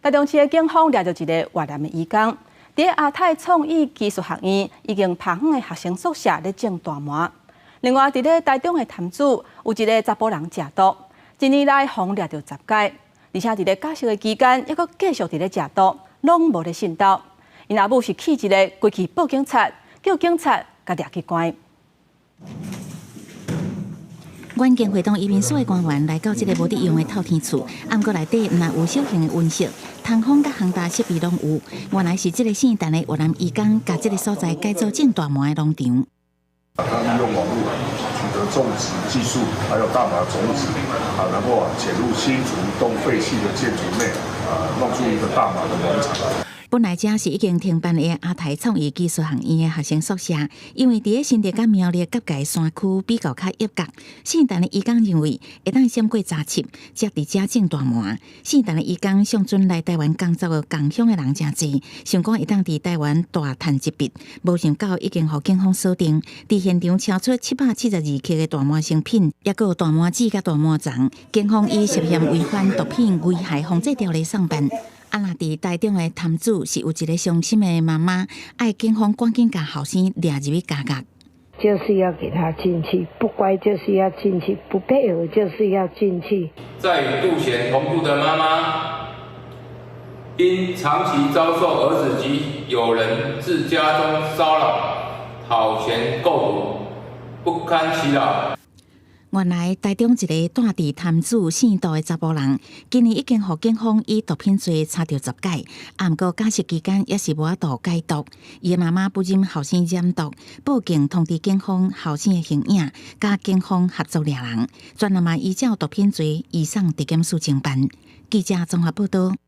台中市的警方掠著一个越南的移工，佇亞太創意技術學院已經拍遠的學生宿舍咧種大麻。另外，佇咧台中的潭子有一个查埔人食毒，一年來予掠著十擺，而且佇咧假釋的期間，猶閣繼續佇咧食毒，攏無咧呻鬥。𪜶阿母是氣一个，規氣報警察，叫警察共掠去關。縣警會同移民署的官員來到這个無佇用的透天厝，毋過內底毋但有小型的溫室、通風佮烘焦設備攏有。原來是這个姓陳的越南移工，共這个所在改做種大麻的農場。他利用網路取得種植技術，還有大麻種子，啊，然後啊潛入新竹一棟廢棄的建築內，啊，弄出一個大麻的農場。本來這是已經停辦的亞太創意技術學院的學生宿舍，因為佇咧新竹佮苗栗結界山區比較較狹窄，姓陳的移工認為會當閃過查緝，才佇遮種大麻。姓陳的移工上陣來台灣工作的共鄉的人誠濟，想講會當佇台灣大趁一筆，無想到已經予警方鎖定，佇現場抄出772克的大麻成品，抑閣有大麻籽佮大麻叢，警方以涉嫌違反毒品危害防制條例送辦。啊！若佇台中的潭子是有一个傷心的媽媽，愛警方趕緊共後生掠入去監獄。就是要給他進去，不乖就是要進去，不配合就是要進去。在與杜賢同住的媽媽，因長期遭受兒子及友人至家中騷擾、討錢購毒，不堪其擾。原來台中一个住佇潭子姓杜的查埔人，今年已經予警方以毒品罪查著十擺，毋過假釋期間猶是無法度解毒。伊的媽媽不忍後生染毒，報警通知警方後生的形影，佮警方合作掠人，轉來嘛依照毒品罪移送地檢署偵辦。記者綜合報道。